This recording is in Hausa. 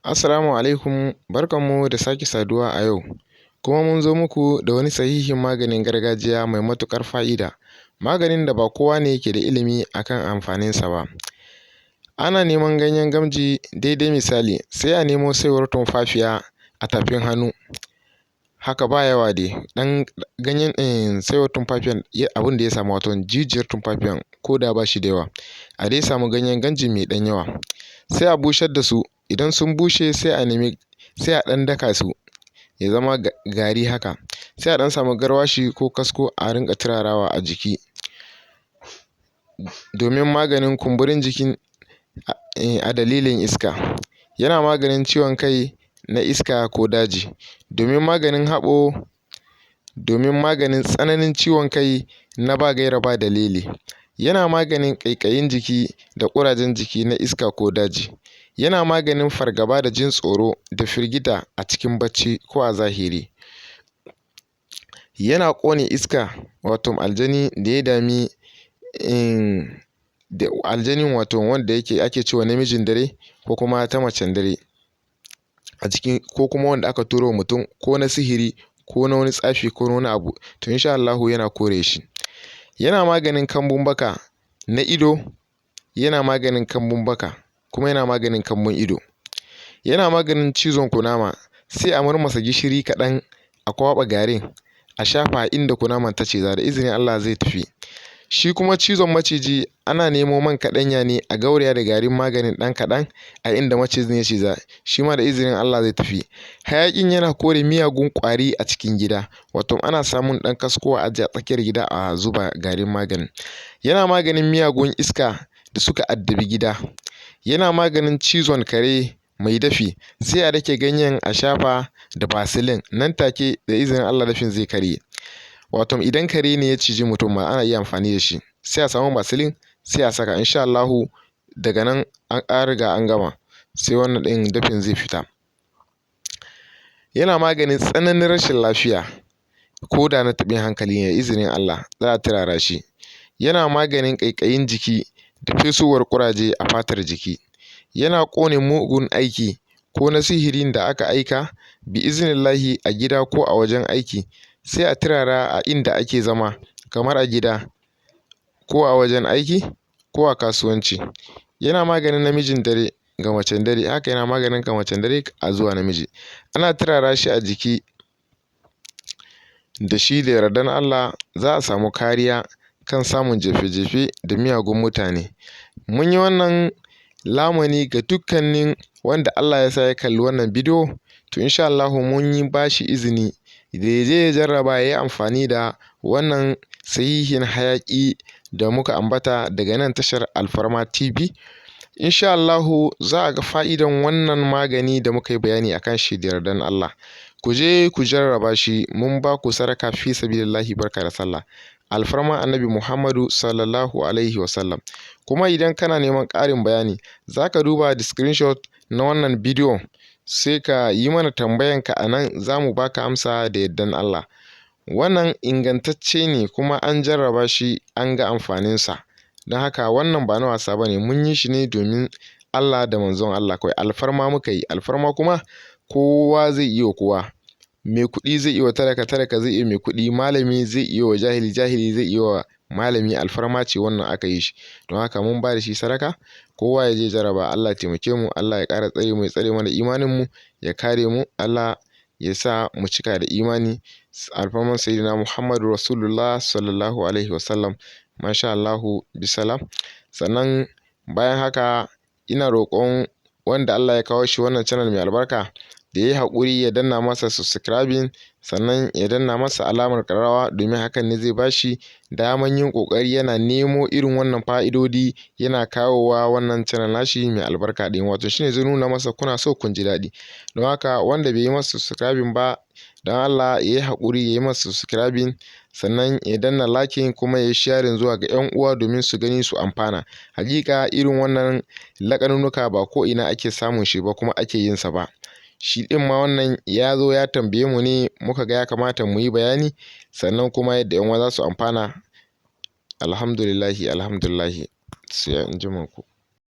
Assalamu alaikum, barkanmu da sake saduwa a yau. Kuma mun zo muku da wani sahihin maganin gargajiya mai matuƙar fa'ida. Maganin da ba kowa ne yake da ilimi akan amfaninsa ba. Ana neman ganyen gamji daidai misali, sai a nemo saiwar tumfafiya a tafin hannu. Haka ba yawa dai, ɗan ganyen saiwar tumfafiyan abin da ya samu, wato jijiyar tumfafiyan, ko da ba shi da yawa. A dai samu ganyen gamji mai ɗan yawa. Sai a busar da su, idan sun bushe sai a nemi, sai a ɗan daka su ya zama gari haka. Sai a ɗan samu garwashi ko kasko a rinƙa turarawa a jiki domin maganin kumburin jiki a dalilin iska. Yana maganin ciwon kai na iska ko daji, domin maganin haɓo, domin maganin tsananin ciwon kai na ba gaira ba dalili. Yana maganin ƙaiƙayin jiki da ƙurajen jiki na iska ko daji. Yana maganin fargaba da jin tsoro da firgita a cikin bacci ko a zahiri. Yana ƙone iska, wato aljani da ya dami da aljanin, wato wanda yake ake cewa namijin dare ko kuma ta macen dare a cikin, ko kuma wanda aka turo wa mutum ko na sihiri ko na wani tsafi ko na wani abu, to insha Allahu yana kore shi. Yana maganin kambun baka na ido, yana maganin kambun baka kuma yana maganin kambun ido. Yana maganin cizon kunama, sai a marmasa gishiri kaɗan a kwaɓa garin a shafa inda kunaman ta ciza, da izinin Allah zai tafi. Shi kuma cizon maciji, ana nemo man kaɗanya ne a gauraya da garin maganin ɗan kaɗan a inda macijin ya ciza, shi ma da izinin Allah zai tafi. Hayaƙin yana kore miyagun ƙwari a cikin gida, wato ana samun ɗan kasko a ajiye a tsakiyar gida a zuba garin maganin. Yana maganin miyagun iska da suka addabi gida. Yana maganin cizon kare mai dafi, sai a dake ganyen a shafa da vaseline, nan take da izinin Allah dafin zai karye. Wato idan kare ne ya ciji mutum ma ana iya amfani da shi, sai a samu vaseline sai a saka, insha Allahu daga nan an riga an gama, sai wannan ɗin dafin zai fita. Yana maganin tsananin rashin lafiya, ko da na taɓin hankali ne, da izinin Allah za a turara shi. Yana maganin ƙaiƙayin jiki da fesowar ƙuraje a fatar jiki. Yana ƙone mugun aiki ko na sihirin da aka aika bi iznillahi a gida ko a wajen aiki, sai a turara a inda ake zama kamar a gida ko a wajen aiki ko a kasuwanci. Yana maganin namijin dare ga macen dare, haka yana maganin ga macen dare a zuwa namiji. Ana turara shi a jiki da shi, da yardan Allah za a samu kariya kan samun jefe-jefe da miyagun mutane. Mun yi wannan lamuni ga dukkanin wanda Allah ya sa ya kalli wannan bidiyo, to insha Allahu mun yi bashi izini da ya je ya jarraba ya yi amfani da wannan sahihin hayaƙi da muka ambata daga nan tashar Alfarma TV. Insha Allahu za a ga fa'idan wannan magani da muka yi bayani akan shi da yardan Allah. Ku je ku jarraba shi, mun ba ku sadaka fi sabilillahi, barka da sallah. Alfarma Annabi Muhammadu sallallahu alaihi wasallam. Kuma idan kana neman ƙarin bayani, za ka duba screenshot na wannan bidiyo, sai ka yi mana tambayanka a nan, za mu baka amsa da yardan Allah. Wannan ingantacce ne kuma an jarraba shi an ga amfaninsa. Don haka wannan ba na wasa ba ne, mun yi shi ne domin Allah da manzon Allah kawai. Alfarma muka yi, alfarma kuma kowa zai iya wa kowa. Mai kuɗi zai iya wa talaka, talaka zai iya mai kuɗi, malami zai iya wa jahili, jahili zai iya wa malami, alfarma ce wannan aka yi shi. Don haka mun ba da shi sadaka, kowa ya je jarraba. Allah ya taimake mu, Allah ya ƙara tsare mu, ya tsare mana imaninmu, ya kare mu, Allah ya sa mu cika da imani. Alfarman Sayyidina Muhammadu Rasulullah sallallahu alaihi wasallam. Masha Allahu, bisalam. Sannan bayan haka ina roƙon wanda Allah ya kawo shi wannan channel mai albarka da ya yi haƙuri ya danna masa subscribing, sannan ya danna masa alamar ƙararrawa, domin hakan ne zai bashi daman yin ƙoƙari yana nemo irin wannan fa'idodi yana kawowa wannan channel nashi mai albarka ɗin, wato shine zai nuna masa kuna so kun ji daɗi. Don haka wanda bai yi masa subscribing ba, don Allah ya yi haƙuri ya yi masa subscribing, sannan ya danna liking, kuma ya yi sharing zuwa ga 'yan uwa domin su gani su amfana. Hakika irin wannan laƙanunuka ba ko ina ake samun shi ba kuma ake yin sa ba. Shi ɗin ma wannan ya zo ya tambaye mu ne, muka ga ya kamata mu yi bayani, sannan kuma yadda 'yan uwa za su amfana. Alhamdulillahi, alhamdulillahi, sai anjima ku.